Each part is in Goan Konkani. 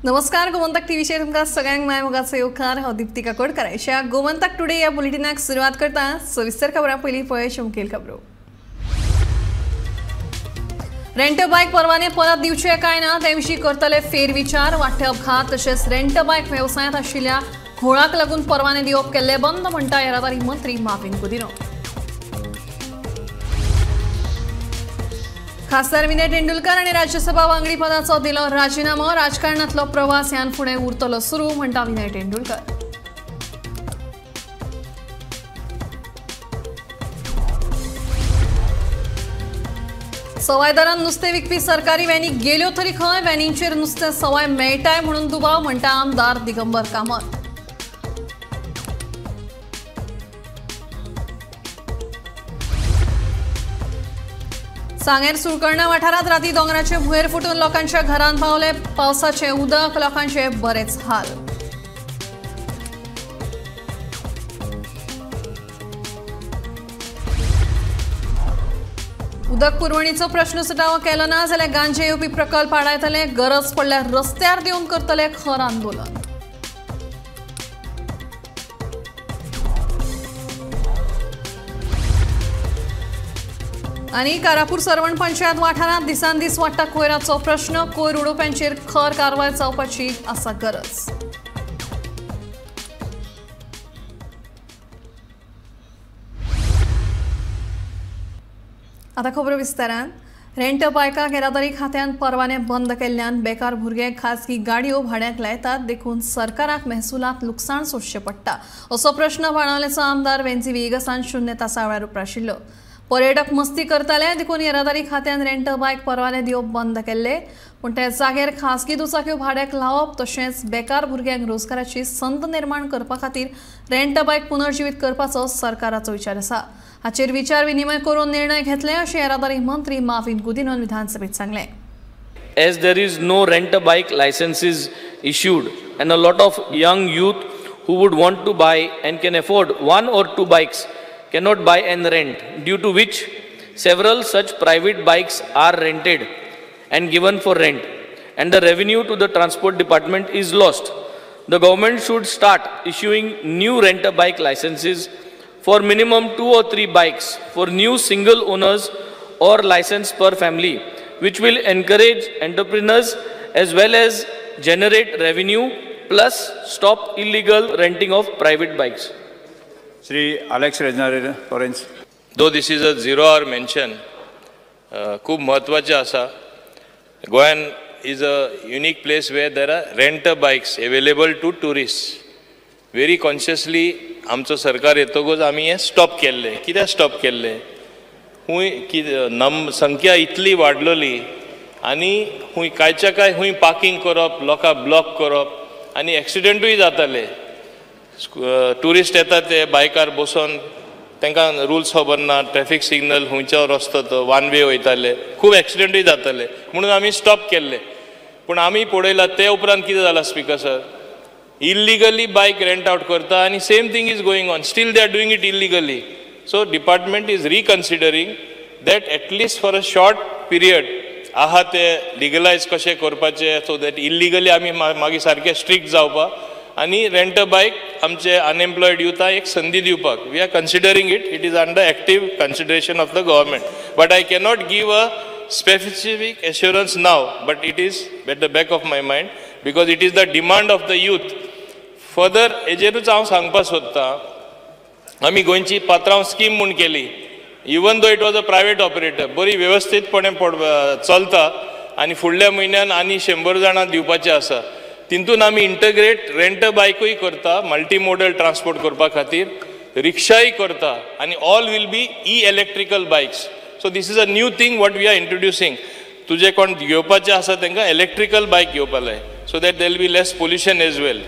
नमस्कार, गोमंतक टीव्हीचेर तुमकां सगळ्यांक माय मोगाचो येवकार. हांव दीप्ती काकोडकर. अशा गोमंतक टुडे ह्या बुलेटिनाक सुरवात करता. सविस्तर खबरां पयलीं पळय मुखेल खबरो. रेंट बायक परवाने परत दिवचे काय ना ते विशीं करतले फेरविचार. वाडटे अपघात तशेंच रेंट बायक वेवसायांत आशिल्ल्या घोळाक लागून परवाने दिवप केल्ले बंद म्हणटा येरादारी मंत्री माविन गुदिन्हो. खासदार विनय तेंडुलकर आनी राज्यसभा वांगडी पदाचो दिलो राजीनामो. राजकारणांतलो प्रवास ह्यान फुडें उरतलो सुरू म्हणटा विनय तेंडुलकर. सवाय दरान नुस्तें विकपी सरकारी व्हॅनी गेल्यो तरी खंय, व्हॅनींचेर नुस्तें सवाय मेळटाय म्हणून दुबाव म्हणटा आमदार दिगंबर कामत. सांगेर सुळकर्णा वाठारांत राती दोंगराचे भुंयेर फुटून लोकांच्या घरांत पावले पावसाचे उदक. लोकांचे बरेच हाल. उदक पुरवणीचो प्रश्न सुटावो केलो ना जाल्यार गांजे येवपी प्रकल्प आडायतले. गरज पडल्यार रस्त्यार देंवन करतले खर आंदोलन. आनी कारापूर सरवण पंचायत वाठारांत दिसान दीस वाडटा कोयराचो प्रश्न. कोयर उडोवप्यांचेर खर कारवाय जावपाची आसा गरज. आतां खबरो विस्तारान. रेंट बायकाक येरादारी खात्यान परवाने बंद केल्ल्यान बेकार भुरगे खाजगी गाडयो भाड्याक लायतात, देखून सरकाराक महसुलांत लुकसाण सोंसचें पडटा असो प्रश्न बाणावलेचो आमदार वेन्झी व्हिएगसान 0 तासा वेळार उप्राशिल्लो. पर्यटक मस्ती करताले देखून येरादारी खात्यान रेंट बायक परवाने दिवप बंद केल्ले, पूण त्या जाग्यार खाजगी दुचाक्यो भाड्याक लावप तशेंच बेकार भुरग्यांक रोजगाराची संद निर्माण करपा खातीर रेंट बायक पुनर्जिवीत करपाचो सरकाराचो विचार आसा. हाचेर विचार विनिमय करून निर्णय घेतले अशें येरादारी मंत्री माविन गुदिन्होन विधानसभेत सांगलें. As there is no rent bike licenses issued and a lot of young youth who would want to buy and can afford 1 or 2 bikes cannot buy and rent, due to which several such private bikes are rented and given for rent, and the revenue to the transport department is lost. The government should start issuing new rent a bike licenses for minimum 2 or 3 bikes for new single owners or license per family, which will encourage entrepreneurs as well as generate revenue plus stop illegal renting of private bikes. Shri Alex Reginald Lawrence. Though this is a zero hour mention, खूब महत्वाचें आसा. गोंयान is a unique place where there are rent bikes available to tourist. Very consciously आमचो सरकार येतकूच आमी हें स्टॉप केल्लें. कित्याक स्टॉप केल्लें? खूंय कितें संख्या इतली वाडलोली आनी खूंय कांयच्या कांय खूंय पार्किंग करप, लोकांक ब्लॉक करप आनी एक्सिडंटूय जाताले. ट्युरिस्ट येतात ते बायकार बसोन तांकां रुल्स खबर ना, ट्रॅफिक सिग्नल खंयचो रस्तो तो वन वे वयताले, खूब एक्सिडंटूय जाताले म्हणून आमी स्टॉप केल्ले. पूण आमी पळयलां ते उपरांत कितें जालां speaker sir, illegally bike rent out करता आनी same thing is going on, still they are doing it illegally. So department is reconsidering that at least for a short period आहा ते लिगलायज कशें करपाचें, सो that illegally आमी मागीर सारकें स्ट्रिक्ट जावपाक आनी रेंट अ बायक आमचे अनएम्प्लॉयड युथाक एक संदी दिवपाक. We are considering it, it is under active consideration of the government, but I cannot give a specific assurance now, but it is at the back of my mind because it is the demand of the youth. Further हेजेरूच हांव सांगपाक सोदतां, आमी गोंयची पात्रांव स्कीम म्हूण केली, even though it was a private operator, बरी वेवस्थीतपणे चलता आनी फुडल्या म्हयन्यान आनी 100 जाणां दिवपाचें आसा. तितून आमी इंटग्रेट रेंट बायकूय करता, मल्टी मोडल ट्रान्सपोर्ट करपा खातीर रिक्षाय करता आनी all will be e electrical bikes. So this is a new thing what we are introducing. तुजे कोण घेवपाचें आसा तांकां इलेक्ट्रिकल बायक घेवपा जाय, so that there will be less pollution as well.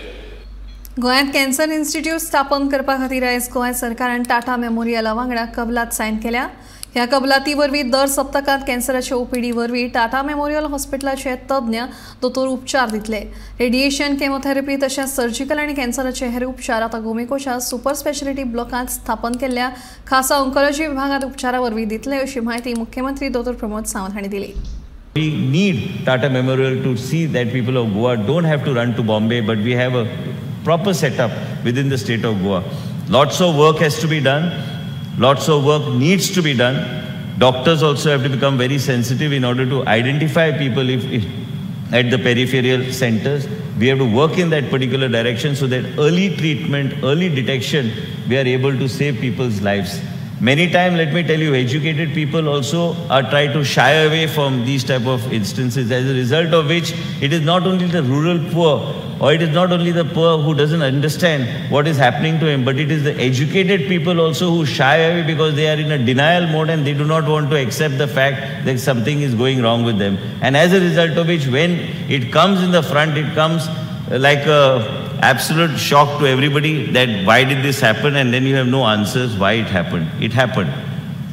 गोंयांत कॅन्सर इन्स्टिट्यूट स्थापन करपा खातीर आयज गोंय सरकारान टाटा मेमोरियला वांगडा कबलात सायन केल्या. ह्या कबलाती वरवीं दर सप्तकांत कॅन्सराचे ओपीडी वरवीं टाटा मेमोरियल हॉस्पिटलाचे तज्ञ दोतोर उपचार दितले. रेडिएशन, केमोथेरपी तशेंच सर्जिकल आनी कॅन्सराचे हेर उपचार आतां गोमेकोच्या सुपर स्पेशालिटी ब्लॉकांत स्थापन केल्ल्या खासा ऑन्कोलॉजी विभागांत उपचारा वरवीं दितले अशी म्हायती मुख्यमंत्री दोतोर प्रमोद सावंत हांणी दिली. We need Tata Memorial to see that people of Goa don't have to run to Bombay, but we have a proper setup within the state of Goa. Lots of work has to be done. Lots of work needs to be done. Doctors also have to become very sensitive in order to identify people if at the peripheral centers. We have to work in that particular direction so that early treatment, early detection, we are able to save people's lives. Many times, let me tell you, educated people also are trying to shy away from these type of instances, as a result of which it is not only the rural poor, or it is not only the poor who doesn't understand what is happening to him, but it is the educated people also who shy away because they are in a denial mode and they do not want to accept the fact that something is going wrong with them. And as a result of which, when it comes in the front, it comes like a absolute shock to everybody that why did this happen, and then you have no answers why it happened. It happened.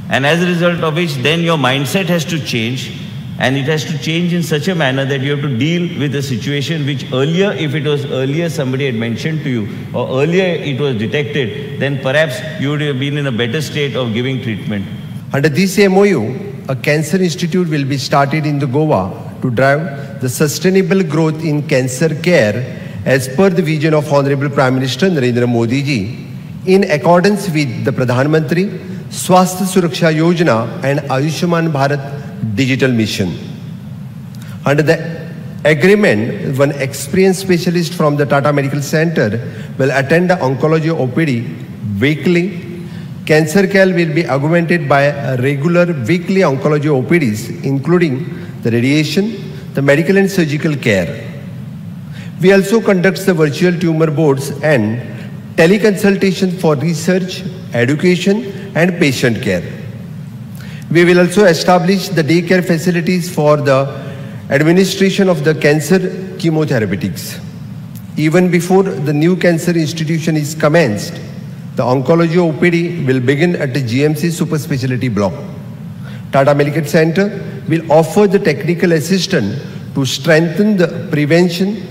And as a result of which, then your mindset has to change, and it has to change in such a manner that you have to deal with a situation which earlier, if it was earlier somebody had mentioned to you, or earlier it was detected, then perhaps you would have been in a better state of giving treatment. Under this MOU, a cancer institute will be started in the Goa to drive the sustainable growth in cancer care as per the vision of Honorable Prime Minister Narendra Modi ji, in accordance with the Pradhan Mantri Swasthya Suraksha Yojana and Ayushman Bharat Digital Mission. Under the agreement, one experienced specialist from the Tata Medical Center will attend the oncology OPD weekly. Cancer care will be augmented by regular weekly oncology OPDs, including the radiation, the medical and surgical care. We also conduct the virtual tumor boards and teleconsultation for research, education, and patient care. We will also establish the daycare facilities for the administration of the cancer chemotherapeutics. Even before the new cancer institution is commenced, the oncology OPD will begin at the GMC Super Specialty Block. Tata Medical Center will offer the technical assistance to strengthen the prevention,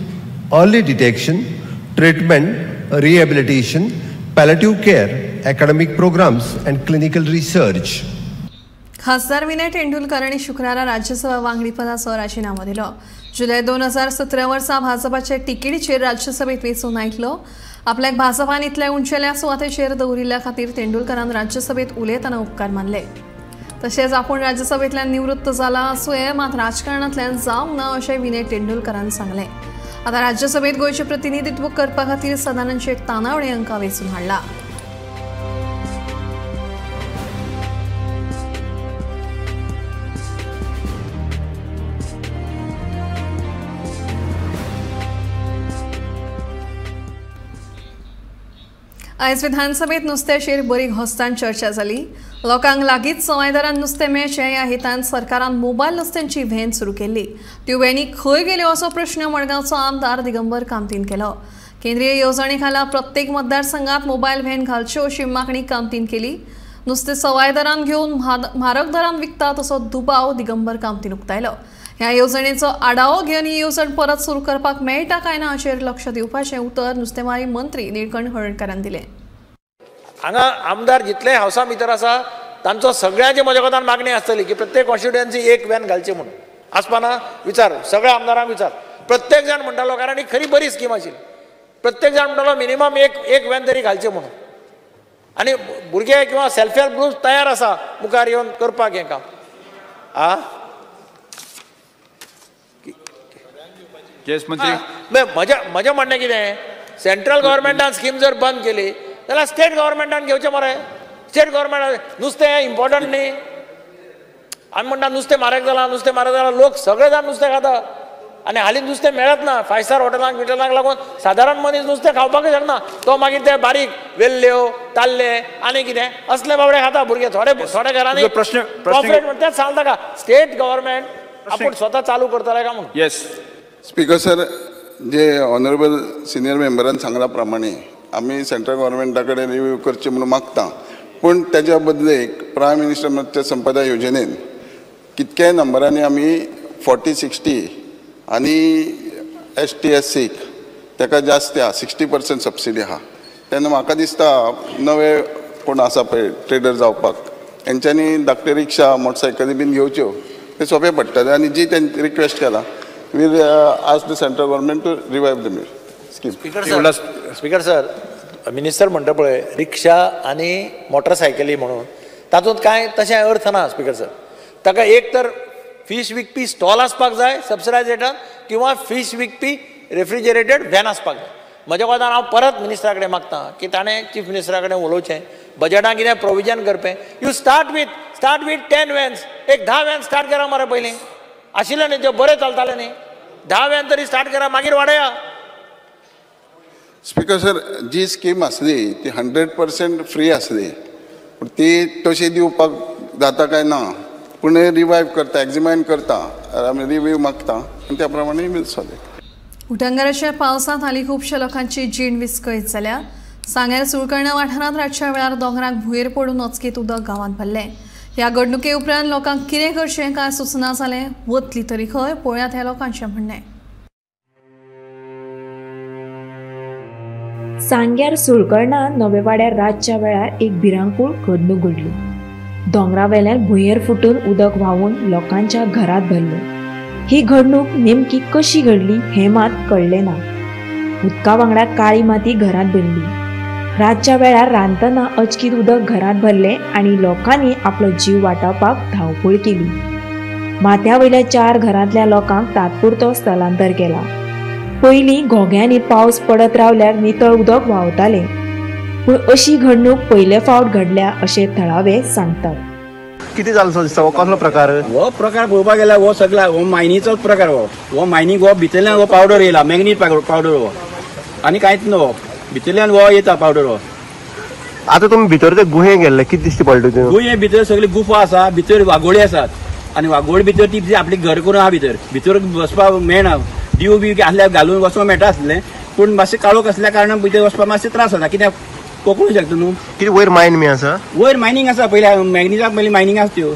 early detection, treatment, rehabilitation, palliative care, academic programs and clinical research. खासदार विनय तेंडुलकर यांनी शुक्रारा राज्यसभा वांगडीपदाचो राजीनामो दिलो. जुलै 2017 वर्सा भाजपाचे तिकेटीचेर राज्यसभेत वेंचून आयिल्लो. आपल्याक भाजपान इतल्या उंचेल्या सुवातेचेर दवरिल्ल्या खातीर तेंडुलकरान राज्यसभेत उलयतना उपकार मानले. तशेंच आपूण राज्यसभेंतल्यान निवृत्त जाला आसूं मात राजकारणांतल्यान जावंक ना अशें विनय तेंडुलकरान सांगलें. आतां राज्यसभेत गोंयचें प्रतिनिधित्व करपा खातीर सदानंद शेट तानावडे हांकां वेंचून हाडला. आयज विधानसभेत नुस्त्याचेर बरी घोस्तान चर्चा जाली. लोकांक लागींच सवाय दरान नुस्तें मेळचें ह्या हेतान सरकारान मोबायल नुस्त्यांची व्हॅन सुरू केल्ली. त्यो व्हॅनी खंय गेल्यो असो प्रश्न मडगांवचो आमदार दिगंबर कामतीन केलो. केंद्रीय येवजणे खाला प्रत्येक मतदारसंघात मोबायल व्हॅन घालच्यो अशी मागणी कामतीन केली. नुस्तें सवाय दरान घेवन म्हारग दरान विकतात असो दुबाव दिगंबर कामतीन उक्तायलो. ह्या येवजणेचो आडावो घेवन ही येवजण परत सुरू करपाक मेळटा काय ना हाचेर लक्ष दिवपाचें उतर नुस्तेमारी मंत्री निळकंठ हळर्णकारान दिलें. हांगा आमदार जितले हावसा भितर आसा तांचो सगळ्यांचे म्हज्या कोतान मागणी आसतली की प्रत्येक कॉन्स्टिट्युएन्सी एक व्हॅन घालची म्हणून. आसपाना विचार सगळ्या आमदारांक विचार, प्रत्येक जाण म्हणटालो, कारण ही खरी बरी स्कीम आशिल्ली. प्रत्येक जाण म्हणटालो मिनिमम एक व्हॅन तरी घालचें म्हणून. आनी भुरगे किंवा सेल्फ हेल्प ग्रुप तयार आसा मुखार येवन करपाक हें काम. आ म्हजें म्हणणें कितें, सेंट्रल गव्हर्मेंटान स्कीम जर बंद केली जाल्यार स्टेट गव्हर्मेंटान घेवचें मरे. स्टेट गव्हर्मेंटान नुस्तें हें इम्पॉर्टंट न्ही. आमी म्हणटा नुस्तें म्हारग जालां, नुस्तें म्हारग जालां, लोक सगळे जाण नुस्तें खाता आनी हालीं नुस्तें मेळत ना. फायव स्टार हॉटेलांक बिटेलांक लागून सादारण मनीस नुस्तें खावपाकूच शकना. तो मागीर ते बारीक वेल्ल्यो, ताल्ले आनी कितें असले बाबडे खाता भुरगे. थोडे थोडे घरांनी प्रॉफिट म्हणटा तेंच सांगता का स्टेट गव्हर्मेंट आपूण स्वता चालू करतले काय म्हणून. येस स्पीकर सर, जे ऑनरेबल सिनियर मेंबरान सांगला प्रमाणे आमी सेंट्रल गव्हर्मेंटा कडेन रिव्यू करची म्हणून मागता, पूण तेज्या बदलेक प्रायम मिनिस्टर मत्स्य संपदा योजनेन कितक्याय नंबरांनी आमी 40, 60 आनी ST SC तेका जास्त आहा, 60% सबसिडी आहा. तेन्ना म्हाका दिसता नवे कोण आसा पळय ट्रेडर जावपाक तेंच्यांनी धाकटे रिक्षा मोटरसायकली बीन घेवच्यो, तें सोंपें पडटलें आनी जी तें रिक्वेस्ट केला we ask the central government to revive the scheme. Speaker sir, minister म्हणटा पळय रिक्षा आनी मोटरसायकली म्हणून तातूंत कांय तशें अर्थ ना. स्पीकर सर, ताका एक तर फीश विकपी स्टॉल आसपाक जाय सबसिडायज रेटान किंवा फीश विकपी रेफ्रिजरेटेड व्हॅन आसपाक जाय. म्हज्या कोतान हांव परत मिनिस्टरा कडेन मागता की ताणें चीफ मिनिस्टरा कडेन उलोवचें, बजटान कितें provision करपें. You start with 10 vans, एक 10 व्हॅन स्टार्ट करा मरे. पयलीं आशिल्लें न्ही त्यो बरें चलतालें न्ही, 10 व्हॅन तरी स्टार्ट करा मागीर वाडया. स्पीकर सर, जी स्कीम आसली ती 100% फ्री आसली, पूण ती तशी दिवपाक जाता काय ना, पूण रिवायव करता, एग्जिमायन करता, आमी रिव्यू मागता आनी त्या प्रमाणे will solve. उटंगाराच्या पावसांत हालीं खुबश्या लोकांची जीण विस्कळीत जाल्या. सांग्यार सुळकर्णा वाठारांत रातच्या वेळार दोंगराक भुंयेर पडून अचकीत उदक गांवांत भरलें. ह्या घडणुके उपरांत लोकांक कितें करचें कांय सुचना जालें. वतली तरी खंय, पळयात ह्या लोकांचें म्हणणें. सांग्यार सुळकर्णा नवेवाड्यार रातच्या वेळार एक भिरांकूळ घडणूक घडली. दोंगरा वेल्यान भुंयेर फुटून उदक व्हांवून लोकांच्या घरांत भरलें. ही घडणूक नेमकी कशी घडली हें मात कळ्ळें ना. उदका वांगडा काळी माती घरांत भरली. रातच्या वेळार रांदतना अचकीत उदक घरांत भरलें आनी लोकांनी आपलो जीव वाटावपाक धांवपळ केली. माथ्या वयल्या 4 घरांतल्या लोकांक तात्पुरतो स्थलांतर केला. पयलीं घोग्यांनी पावस पडत रावल्यार नितळ उदक व्हांवतालें, पूण अशी घडणूक पयले फावट घडल्या अशें थळावे सांगतात. कितें जालें दिसता, हो कसलो प्रकार? हो प्रकार पळोवपाक गेल्यार हो सगळा हो मायनीचोच प्रकार. हो मायनीक हो भितरल्यान हो पावडर येयला, मॅग्नीट पावडर हो, आनी कांयच न्हू, हो भितरल्यान हो येता पावडर हो. आतां तुमी भितर ते गुहे गेल्ले, कितें दिश्टी पडलें? गुहे भितर सगळी गुफा आसा, भितर वागोळी आसात आनी वागोळी भितर ती आपली घर करून आहा, भितर भितर वचपाक मेळना. दिव बी आसल्यार घालून वचपाक मेळटा आसलें, पूण मातशें काळोख आसल्या कारणान भितर वचपाक मातशें त्रास जाता. कित्याक कोकणू शकता न्हू. कितें वयर मायन बी आसा? वयर मायनींग आसा, पयलीं मॅग्नीजाक पयलीं मायनींग आसा त्यो.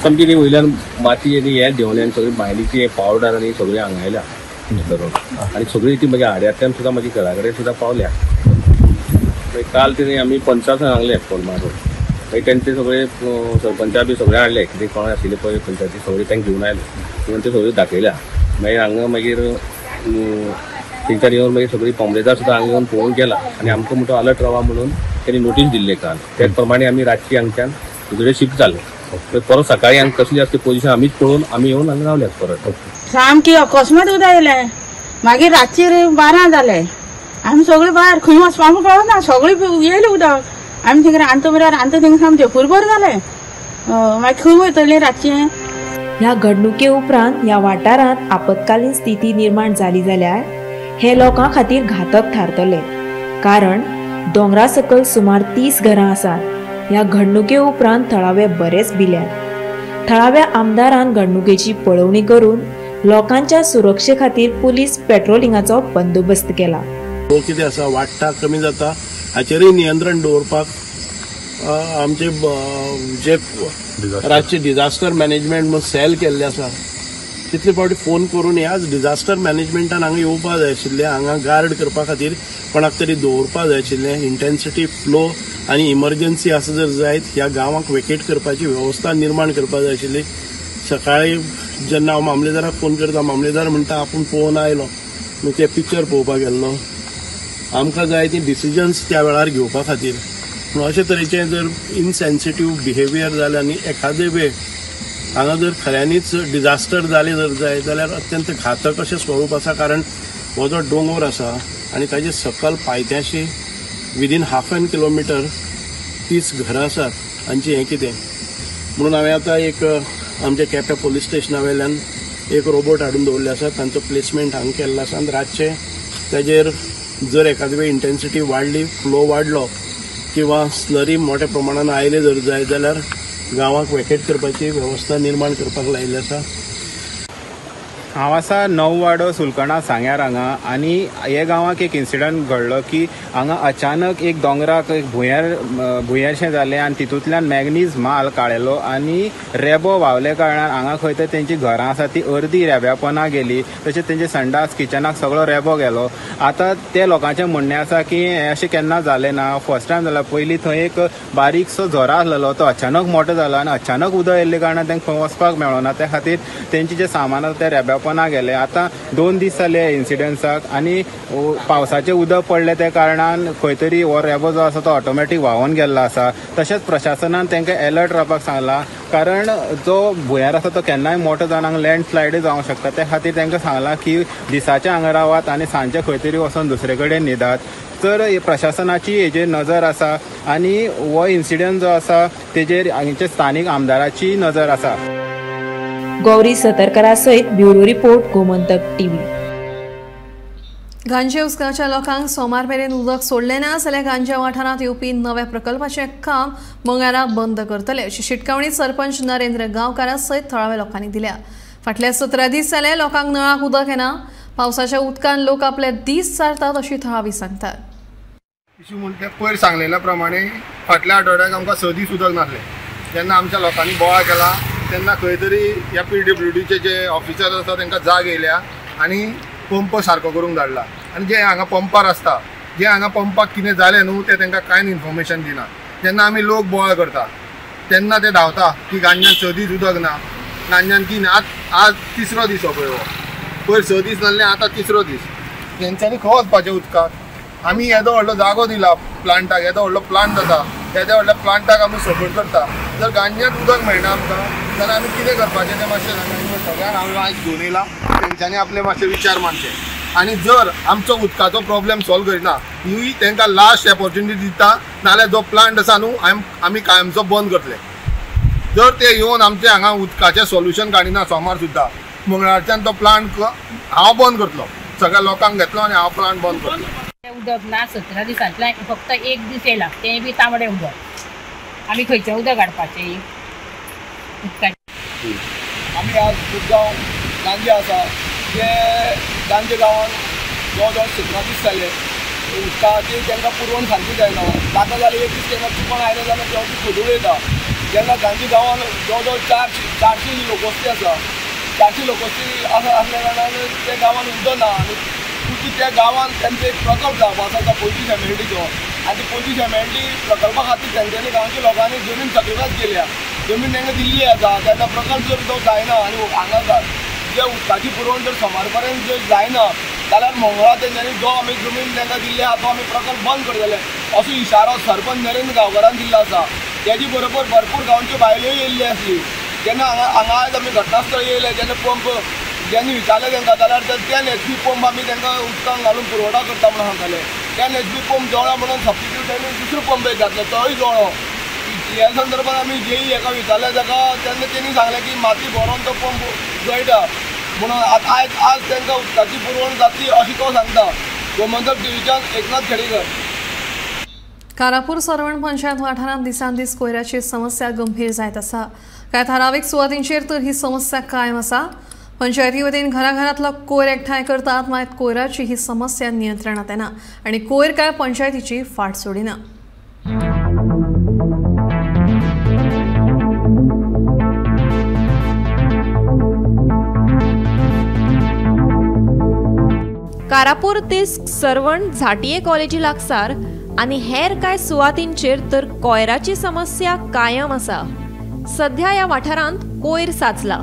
सामकी ती वयल्यान माती आनी हें देंवलें आनी सगळी मायनीची पावडर आनी सगळी हांगा आयल्या आनी सगळी ती म्हज्या आड्यांतल्यान सुद्दां म्हज्या घरा कडेन सुद्दां पावल्या. काल तिणें आमी पंचाक सांगलें फोन मारून, मागीर तेंचे सगळे सरपंचा बी सगळे हाडले, कितें कोण आशिल्ले पळय पंचायती सगळे तांकां घेवन आयले, घेवन ते सगळे दाखयल्या. मागीर हांगा मागीर थंयच्यान येवन मागीर सगळी पोमलेदार सुद्दां हांगा येवन पळोवंक गेला आनी आमकां म्हणटा अलर्ट रावा म्हणून त्यांनी नोटीस दिल्ली काल. त्याच प्रमाणे आमी रातची हांगच्यान दुसरे शिफ्ट जाले. परत सकाळी हांगा कसली आसली पोझिशन आमीच पळोवन आमी येवन हांगा रावल्यात परत. सामकी अकस्मात उदक येयलें, मागीर रातची 12 जाले, आमी सगळीं भायर खंय वचपाक कळना, सगळीं येयलें उदक. आमी थिंग रांदता म्हळ्यार रांदता थिंग सामकें फुरभर जालें, मागीर खंय वयतलीं रातचें? ह्या घडणुके उपरांत ह्या वाठारांत आपत्कालीन स्थिती निर्माण जाली जाल्यार हे लोकां खातीर घातक थारतले, कारण दोंगरा सकयल सुमार 30 घरां आसात. ह्या घडणुके उपरांत थळावे बरेच भिल्यात. थळाव्या आमदारान घडणुकेची पळोवणी करून लोकांच्या सुरक्षे खातीर पुलीस पेट्रोलिंगाचो बंदोबस्त केला. कितें आसा वाडटा कमी जाता हाचेरूय नियंत्रण दवरपाक आमचे जे रातचे डिझास्टर मॅनेजमेंट म्हूण सेल केल्ले आसा, तितले फावटी फोन करून ह्याच डिझास्टर मॅनेजमेंटान हांगा येवपा जाय आशिल्लें. हांगा गार्ड करपा खातीर कोणाक तरी दवरपा जाय आशिल्लें. इंटेन्सिटी फ्लो आनी इमर्जन्सी आसा जर जायत ह्या गांवाक वेकेट करपाची वेवस्था निर्माण करपा जाय आशिल्ली. सकाळी जेन्ना हांव मामलेदाराक फोन करता, मामलेदार म्हणटा आपूण पळोवन आयलो, ते पिक्चर पळोवपाक गेल्लो. आमकां जाय ती डिसिजन्स त्या वेळार घेवपा खातीर. पूण अशे तरेचें जर इनसेन्सिटीव बिहेवियर जालें आनी एखादे वेळ हांगा जर खऱ्यांनीच डिझास्टर जालें जर जायत जाल्यार अत्यंत घातक अशें स्वरूप आसा. कारण हो जो दोंगोर आसा आनी ताजे सकल पायथ्याशी विदीन हाफ एन किलोमिटर 30 घरां आसात तांचें हें कितें म्हणून हांवें आतां एक आमच्या केपें पोलीस स्टेशना वयल्यान एक रोबोट हाडून दवरिल्ले आसा, तांचो प्लेसमेंट हांगा केल्लो आसा आनी रातचें ताजेर जर एखादे वेळ इंटेन्सिटी वाडली, फ्लो वाडलो किंवा स्लरी मोठ्या प्रमाणान आयले जर जाय जाल्यार गांवाक वेकेट करपाची वेवस्था निर्माण करपाक लायिल्ली आसा. हांव आसा नववाडो सुलकणा सांग्यार हांगा आनी हे गांवाक एक इन्सिडंट घडलो की हांगा अचानक एक दोंगराक एक भुंयेरशें जालें आनी तितूंतल्यान मॅगनीज माल काडलो आनी रेबो व्हांवले कारणान हांगा खंय तर तेंची घरां आसा ती अर्दी रेब्यापणां गेली, तशेंच तेंचे संडास किचनाक सगळो रेबो गेलो. आतां ते लोकांचें म्हणणें आसा की हें अशें केन्ना जालें ना, फर्स्ट टायम जालां. पयलीं थंय एक बारीकसो झरो आसलेलो तो अचानक मोठो जाला आनी अचानक उदक येयल्ले कारणान तांकां खंय वचपाक मेळना, त्या खातीर तेंचें जें सामान आसा तें रेब्यापणां गेलें. आतां 2 दीस जाले इन्सिडंट्साक आनी पावसाचें उदक पडलें त्या कारणान खंय तरी हो रेबो जो आसा तो ऑटोमॅटीक व्हांवून गेल्लो आसा. तशेंच प्रशासनान तांकां एलर्ट रावपाक सांगलां, कारण जो भुंयार आसा तो केन्नाय मोठो जावन हांगा लँडस्लायडूय जावंक शकता. त्या खातीर तांकां सांगलां की दिसाचें हांगा रावात आनी सांजचें खंय तरी वचोन दुसरे कडेन न्हिदात. तर प्रशासनाची हेजेर नजर आसा आनी हो इन्सिडंट जो आसा तेजेर हांगचे स्थानीक आमदाराची नजर आसा. गौरी सतरकरा सयत ब्युरो रिपोर्ट, गोमंतक टीव्ही. गांजे उस्काच्या लोकांक सोमार मेरेन उदक सोडलें ना जाल्यार गांजे वाठारांत येवपी नव्या प्रकल्पाचें काम मंगळारा बंद करतले अशी शिटकावणी सरपंच नरेंद्र गांवकारा सयत थळाव्या लोकांनी दिल्या. फाटले 17 दीस जाले लोकांक नळाक उदक येना. पावसाच्या उदकान लोक आपले दीस सारतात अशी थळावी सांगतात. इशू म्हणटा पयर सांगलेल्या प्रमाणे फाटल्या आठवड्याक आमकां 6 दीस उदक नासलें. जेन्ना आमच्या लोकांनी बोवाळ केला तेन्ना खंय तरी ह्या PWDचे जे ऑफिसर आसा तांकां जाग येयल्या आनी पंप सारको करूंक धाडला. आनी जे हांगा पंपार आसता, जे हांगा पंपाक कितें जालें न्हू तें तांकां कांय इन्फॉर्मेशन दिना. जेन्ना आमी लोक बोवाळ करता तेन्ना ते धांवता की गांज्यान 6 दीस उदक ना, गांज्यान की ना. आज तिसरो दीस हो पळय, हो पयर 6 दीस नासले, आतां तिसरो दीस. तेंच्यांनी खंय वचपाचें उदकाक? आमी येदो व्हडलो जागो दिला प्लांटाक, येदो व्हडलो प्लांट जाता, येद्या व्हडल्या प्लांटाक आमी सपोर्ट करता. जर गांज्यांत उदक मेळना आमकां जाल्यार आमी कितें करपाचें तें मातशें सांगा. सगळ्यांक हांव आयज घेवन येयला, तेंच्यांनी आपले मातशे विचार मांडचे आनी जर आमचो उदकाचो प्रॉब्लेम सॉल्व करिना ही तांकां लास्ट ऑपॉर्च्युनिटी दिता, नाल्यार जो प्लांट आसा न्हू आमी कायमचो बंद करतले. जर ते येवन आमचे हांगा उदकाचें सोल्युशन काडिना सोमार सुद्दां, मंगळारच्यान तो प्लांट हांव बंद करतलो, सगळ्या लोकांक घेतलो आनी हांव प्लांट बंद करतलो. उदक ना 17 दिसांतल्यान फक्त 1 दीस येयला, तें बी तांबडें उदक. आमी खंयचें उदक हाडपाचें उदकाचें? आमी आज मुरगांव गांजे आसा, ते गांजे गांवांत जवळ जवळ 17 दीस जाले उदकाची तांकां पुरवण सारकी जायना. जाता जाल्यार एक दीस तांकां चुकोन आयलें जाल्यार तेवटी खोदूळ येता. तेन्ना गांजे गांवांत जवळ जवळ 400 लोकवस्ती आसा. 400 लोकवस्ती आसा आसल्या कारणान त्या गांवांत उदक ना आनी त्या गांवांत तांचो एक प्रकल्प जावपा आसा तो 25 MLDचो आनी ती 25 MLD प्रकल्पा खातीर तेंच्यांनी गांवच्या लोकांनी जमीन सॅक्रिफायस केल्या, जमीन तांकां दिल्ली आसा. तेन्ना प्रकल्प जर तो जायना आनी हांगा जे उदकाची पुरवण जर सोमार पर्यंत जर जायना जाल्यार मंगळार तेंच्यांनी जो आमी जमीन तांकां दिल्ली आसा तो आमी प्रकल्प बंद करतले असो इशारो सरपंच नरेंद्र गांवकारान दिल्लो आसा. तेजे बरोबर भरपूर गांवच्यो बायलोय येयल्ली आसली. जेन्ना हांगा आयज आमी घटनास्थळ येयले जेन्ना पंप जेन्ना विचारलें तांकां जाल्यार 10 HP पंप आमी तांकां उदकान घालून पुरवठा करता म्हणून सांगताले. 10 HP पंप जळ्ळो म्हणून सबस्टिट्यूट आमी दुसरो पंप एक घातलो, तोय जळ्ळो. ह्या संदर्भात आमी जेई हाका विचारलें ताका तेन्ना तेणी सांगलें की माती भरोन तो पंप जळटा म्हणून आतां आयज आज तांकां उदकाची पुरवण जातली अशें तो सांगता. गोमंतक टिव्हीच्यान एकनाथ खेडेकर. कारापूर सर्वण पंचायत वाठारांत दिसान दीस कोयराची समस्या गंभीर जायत आसा. कांय थारावीक सुवातींचेर तर ही समस्या कायम आसा. पंचायती वतीन घराघरांतलो कोयर एकठांय करतात, मात कोयराची ही समस्या नियंत्रणात येना आनी कोयर काय पंचायतीची फाट सोडिना. कारापूर तिस्क सर्वण झाटिये कॉलेजी लागसार आनी हेर कांय सुवातींचेर तर कोयराची समस्या कायम आसा. सध्या ह्या वाठारांत कोयर साचला.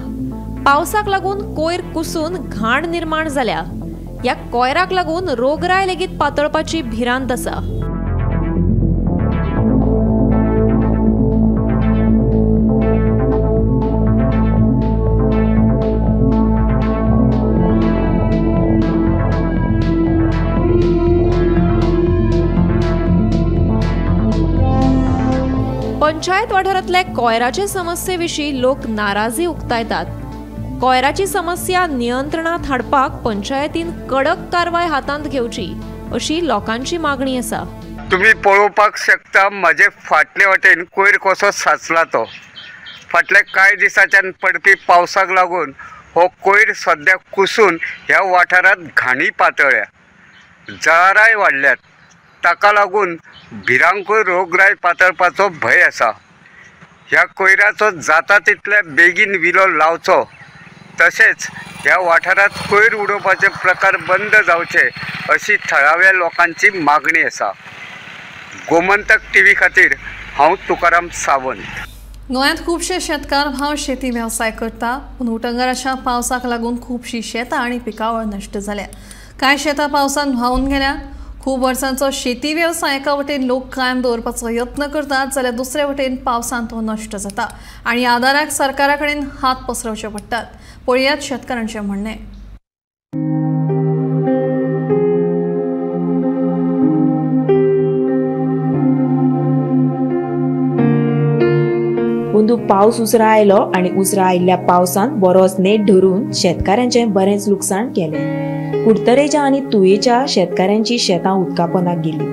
पावसाक लागून कोयर कुसून घाण निर्माण जाल्या. ह्या कोयराक लागून रोगराय लेगीत पातळपाची भिरांत आसा. पंचायत वाठारांतले कोयराचे समस्ये विशीं लोक नाराजी उक्तायतात. कोयराची समस्या नियंत्रणात हाडपाक पंचायतीन कडक कारवाय हातांत घेवची अशी लोकांची मागणी आसा. तुम्ही पळोवपाक शकता म्हजे फाटले वाटेन कोयर कसो साचला तो. फाटल्या कांय दिसाच्यान पडपी पावसाक लागून हो कोयर सद्या कुसून ह्या वाठारांत घाणी पातळ्या, जळाराय वाडल्यात। ताका लागून भिरांकूळ रोगराय पातळपाचो भंय आसा। ह्या कोयराचो जाता तितल्या बेगीन विलो लावचो, तशेंच ह्या वाठारांत कोयर उडोवपाचे प्रकार बंद जावचे अशी थळाव्या लोकांची मागणी आसा। गोमंतक टीव्ही खातीर हांव तुकाराम सावंत। गोंयांत खुबशे शेतकार भाव शेती वेवसाय करता, पूण उटंगाराच्या पावसाक लागून खुबशी शेतां आनी पिकावळ नश्ट जाल्या। कांय शेतां पावसान व्हांवून गेल्या। खूब वर्सांचो शेती वेवसाय एका वटेन लोक कायम दवरपाचो यत्न करतात, जाल्यार दुसरे वटेन पावसान तो नश्ट जाता आनी आदाराक सरकारा कडेन हात पसरवचे पडटात। पळयात शेतकारांचें म्हणणें। अंदू पावस उसरा आयलो आनी उसरा आयिल्ल्या पावसान बरोच नेट धरून शेतकारांचें बरेंच लुकसाण केलें। कुडतरेच्या आनी तुयेच्या शेतकारांची शेतां उदकापोनाक गेली।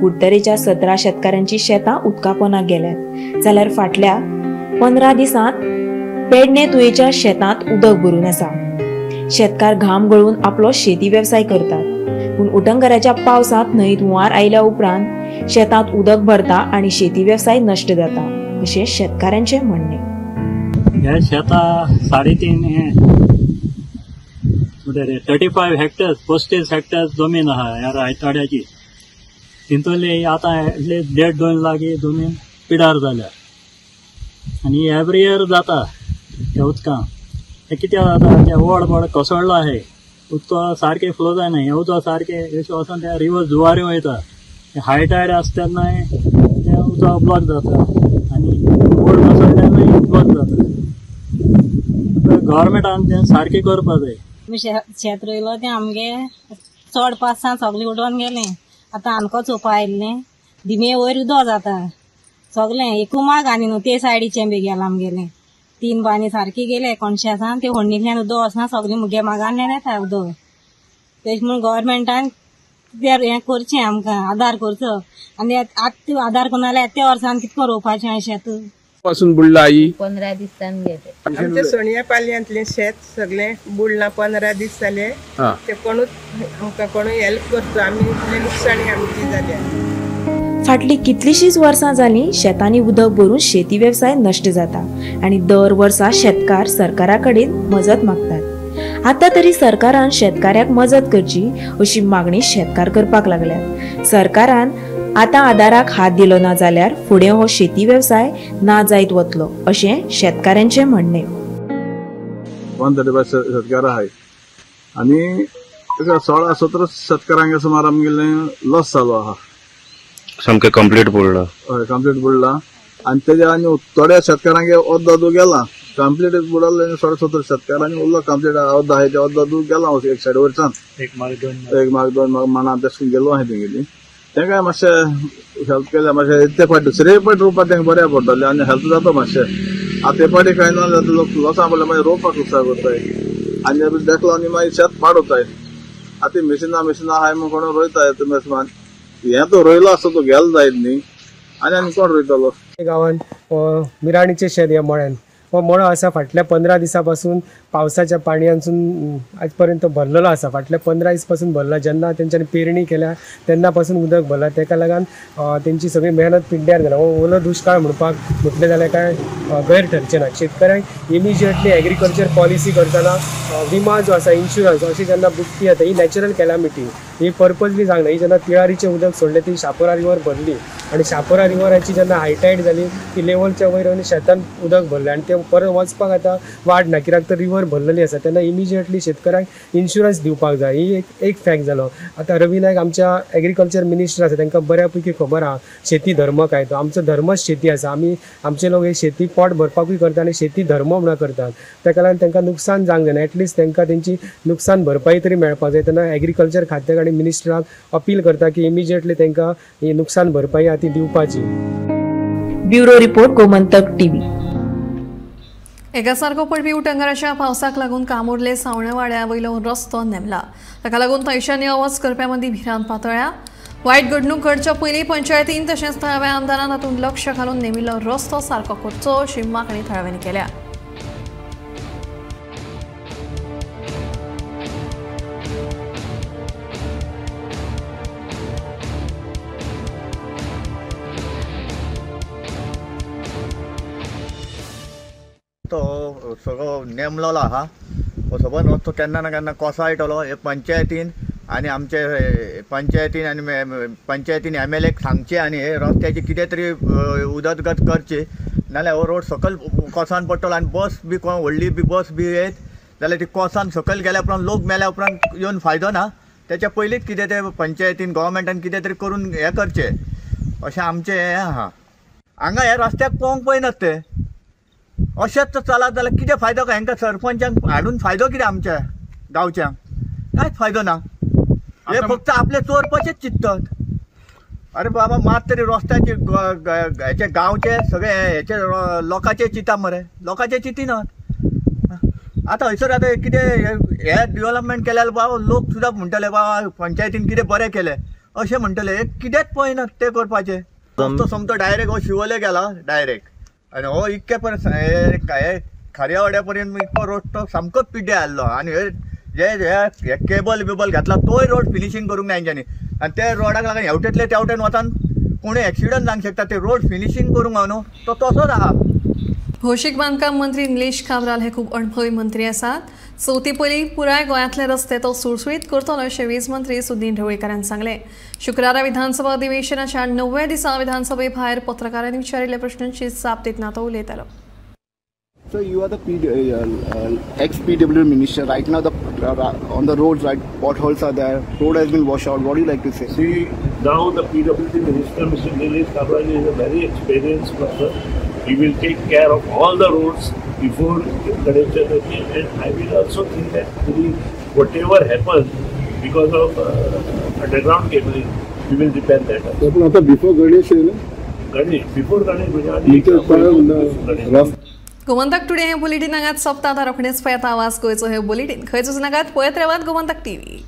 कुडतरेच्या 17 शेतकारांची शेतां उदकापोनाक गेल्यात, जाल्यार फाटल्या 15 दिसांत पेडणे तुयेच्या शेतांत उदक भरून आसा। शेतकार घाम गळून आपलो शेती वेवसाय करतात, पूण उटंगाराच्या पावसांत न्हंयत हुंवार आयल्या उपरांत शेतांत उदक भरता आनी शेती वेवसाय नश्ट जाता अशें शेतकारांचें म्हणणें। हे शेतां 3.5 35 हेक्टर्स 35 हेक्टर्स जमीन आहा ह्या रायतवाड्याची। तितूंतली आतां एटलीस्ट 1.5-2 लाख जमीन पिडार जाल्या आनी एवरी इयर जाता त्या उदकान। हें कित्याक जाता, तें व्हड व्हड कोसळ्ळो आहे उदक सारकें फ्लो जायना, हें उदक सारकें अशें वचोन त्या रिवर जुवारी वयता। हाय टायड आसता तेन्नाय तें उदक ब्लॉक जाता आनी व्हड कोसळ्ळें तेन्नाय ब्लॉक जाता। गव्हर्मेंटान तें सारकें करपाक जाय। आमी शेत रोयलो तें आमगे चड पावसान सगळें उडोवन गेलें। आतां आमकां चोवपा आयिल्लें दिमे वयर उदक जाता सगळें एकू माग आनी न्हू ते सायडीचें बी गेलां आमगेलें 3 बांदी सारकी गेले कोणशे आसा ते होडणींतल्यान उदक वचना, सगळें मुगे मागांतल्यान येता उदक। तेश म्हूण गव्हर्मेंटान हें करचें, आमकां आदार करचो आनी आतां आदार करना जाल्यार त्या वर्सान कितको रोवपाचें हांवें शेत पासून बुडला आई 15 दिसांनी गेले। आमच्या सोणया पालयांतलें शेत सगळें बुडलां, 15 दीस जाले। ते कोणूच आमकां कोणूय हेल्प करचो, आमी इतले लुकसाणी आमची जाल्या। फाटलीं कितलींशींच वर्सां जालीं शेतांनी उदक भरून शेती वेवसाय नश्ट जाता आनी दर वर्सा शेतकार सरकारा कडेन मजत मागतात। आतां तरी सरकारान शेतकाऱ्याक मजत करची अशी मागणी शेतकार करपाक लागल्यात। सरकारान आतां आदाराक हात दिलो ना जाल्यार फुडें हो शेती वेवसाय ना जायत वतलो अशें शेतकारांचें म्हणणें। 135 शेतकार आहाय आनी 16-17 शेतकारांक सुमार आमगेलें लॉस जालो आहा, सामकें कंप्लीट बुडलां। हय, कंप्लीट बुडलां आनी तेज्या आनी थोड्या शेतकारांक अर्द अर्द गेलां, कंप्लीट बुडल्लें 17.5 शेतकारांनी उरलो कंप्लीट अर्द आहाय ते अर्द अर्द गेलां एक सायड वयरच्यान एक मार्ग 1 मार्ग 2 मार्ग माना तशें गेलो आहाय तेंगेली। तेंकां मातशें हेल्प केल्यार मातशें ते फावट दुसरे फावट रोवपाक तेंकां बऱ्याक पडटलें आनी हेल्प जाता मातशें। आतां ते फावटी कांय ना जाल्यार लोक लॉसां पडल्यार मागीर रोवपाक लुकसाण करताय आनी देखलो आनी मागीर शेत पाड वताय। आतां मिशिनां मिशिनां आहाय म्हूण कोण रोयताय मेजमान, हें तो रोयलो आसता तो गेलो जायत न्ही आनी आनी कोण रोयतलो। गांवांत मिराणीचें शेत ह्या मळ्यान हो मळो आसा, फाटल्या 15 दिसां पासून पावसाच्या पाणयानसून आज पर्यंत भरलेलो आसा। फाटल्या 15 दीस पासून भरला, जेन्ना तेंच्यांनी पेरणी केल्या तेन्ना पासून उदक भरला। तेका लागून तेंची सगळी मेहनत पिड्ड्यार जाल्या। हो ओलो दुश्काळ म्हणपाक म्हटलें जाल्यार कांय गैर ठरचें ना। शेतकऱ्यांक इमिजिएटली एग्रीकल्चर पॉलिसी करतना विमा जो आसा, इन्शुरन्स अशी जेन्ना बुडटी जाता, ही नॅचरल कॅलामिटी, ही पर्पजली सांगना। ही जेन्ना तिळारीचें उदक सोडलें ती शापोरा रिवर भरली आनी शापोरा रिवराची जेन्ना हायटायड जाली ती लेवलच्या वयर आनी शेतान उदक भरलें आनी तें परत वचपाक आतां वाट ना, कित्याक तर रिवर भरलेली आसा। तेन्ना इमिजिएटली शेतकऱ्यांक इन्शुरन्स दिवपाक जाय, ही एक फॅक्ट जालो। आतां रवी नायक आमच्या एग्रीकल्चर मिनिस्टर आसा, तांकां बऱ्या पैकी खबर आहा शेती धर्म काय तो। आमचो धर्मच शेती आसा, आमी आमचे लोक हे शेती पोट भरपाकूय करता आनी शेती धर्म म्हणून करतात। ताका लागून तांकां नुकसान जावंक जायना, एटलिस्ट तांकां तेंची नुकसान भरपाई तरी मेळपाक जाय। तेन्ना एग्रीकल्चर खात्याक आनी मिनिस्टराक अपील करता की इमिजिएटली तांकां ही नुकसान भरपाई आहा ती दिवपाची। Bureau report, Gomantak TV. एकासारको पडपी उटंगाराच्या पावसाक लागून कामुर्ले सावणेवाड्या वयलो रस्तो नेमला। ताका लागून थंयच्यान यो वच करप्यां मदीं भिरांत पातळ्या। वायट घडणूक घडच्या पयलीं पंचायतीन तशेंच थळाव्या आमदारान तातूंत लक्ष घालून नेमिल्लो रस्तो सारको करचो अशी मागणी थळाव्यांनी केल्या। रस्तो सगळो नेमलोलो आहा, हो सबंद रस्तो केन्ना ना केन्ना कोसळटलो. हे पंचायतीन आनी आमचे पंचायतीन आनी पंचायतीन MLA सांगचे आनी हे रस्त्याची कितें तरी उदरगत करची, नाल्यार हो रोड सकयल कोसान पडटलो आनी बस बी कोण व्हडली बी बस बी येत जाल्यार ती कोसान सकयल गेल्या उपरांत लोक मेल्या उपरांत येवन फायदो ना. त्याच्या पयलींच कितें तें पंचायतीन गव्हर्मेंटान कितें तरी करून हें करचें अशें आमचें हें आहा. हांगा ह्या रस्त्याक पळोवंक पळयनात ते, अशेंच चलत जाल्यार कितें फायदो काय हेंकां सरपंचांक हाडून फायदो कितें आमच्या गांवच्यांक? कांयच फायदो ना. हे फक्त आपले चोरपाचेच चिंततात. अरे बाबा मात तरी रस्त्याचे हेचे गांवचे सगळे हेचे लोकांचे चिंता मरे, लोकांचे चिंतिनात. आतां हयसर आतां कितें हे डेवलपमेंट केल्यार बाबा लोक सुद्दां म्हणटले बाबा पंचायतीन कितें बरें केलें अशें म्हणटले. कितेंच पळयनात ते करपाचें. रस्तो सोमतो डायरेक्ट हो शिवोले गेला डायरेक्ट आनी हो इतके पर्यंत हे खार्यावाड्या पर्यंत इतको रोड तो सामकोच पिड्ड्यार जाल्लो आनी हे जे हे केबल बिबल घातला तोय रोड फिनिशींग करूंक ना हेंच्यांनी. आनी ते रोडाक लागून हेवटेंतले तेवटेन वतान कोणूय एक्सिडंट जावंक शकता. ते रोड फिनिशींग करूंक ना न्हू, तो तसोच आहा. भौशीक बांदकाम मंत्री निलेश काब्राल हे खूब अणभवी मंत्री आसात. चवथी पयलीं पुराय गोंयांतले रस्ते तो सुळसुळीत करतलो अशें वीज मंत्री सुदीन ढवळीकारान सांगलें. शुक्रारा विधानसभा अधिवेशनाच्या 9व्या दिसा विधानसभे भायर पत्रकारांनी विचारिल्ल्या प्रश्नांची जाप दितना तो उलयतालो. So you are the ex-PW minister. Right now, on the roads, right, potholes are there. Road has been washed out. What do you like to say? See, now the PWD minister, Mr. Nilesh Cabral, is a very experienced person. He will take care of all the roads before Ganesh Chaturthi, and I will also think that whatever happens because of underground cabling, we will repair that. But before Ganesh, Ganesh, before Ganesh, Gomantak today हे बुलेटिन हांगाच सोंपता. आतां रोखडेंच पळयता आवाज गोंयचो हे बुलेटीन. खंयच वचनाकात, पळयत रावात गोमंतक टीव्ही.